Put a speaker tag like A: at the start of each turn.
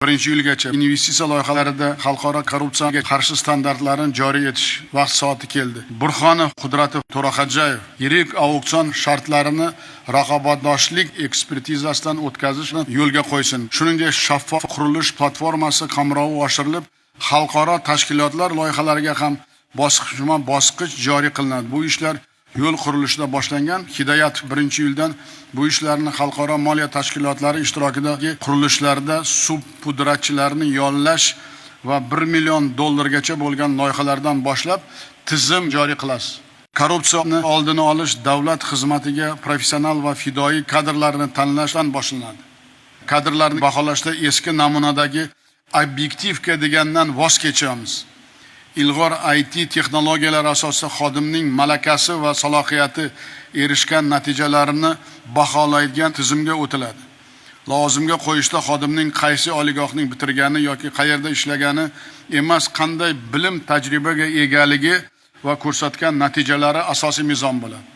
A: 1-iyulgacha investitsiya loyihalarida xalqaro korrupsiyaga qarshi standartlarni joriy etish vaqt soati keldi. Burxonov Qudratov To'raxo'jayev yirik auksion shartlarini raqobatdoshlik ekspertizasidan o'tkazishni yo'lga qo'ysin. Shuningdek, shaffof qurilish platformasi qamrovi oshirilib, xalqaro tashkilotlar loyihalariga ham bosqichma-bosqich joriy qilinadi. Bu ishlar yo'l qurilishida boshlangan. Hidoyat 1-iyuldan bu ishlarni xalqaro moliya tashkilotlari ishtirokidagi qurilishlarda subpudratchilarni yollash va 1 million dollargacha bo'lgan loyihalardan boshlab tizim joriy qilasiz. Korrupsiyani oldini olish davlat xizmatiga professional va fidoyi kadrlarni tanlashdan boshlanadi. Kadrlarni baholashda eski namunadagi obyektivka degandan voz kechamiz. Ilg'or IT texnologiyalar asosida xodimning malakasi va salohiyati erishgan natijalarini baholaydigan tizimga o'tiladi. Lavozimga qo'yishda xodimning qaysi oliygohning bitirgani yoki qayerda ishlagani emas, qanday bilim tajribaga egaligi va ko'rsatgan natijalari asosiy mezon bo'ladi.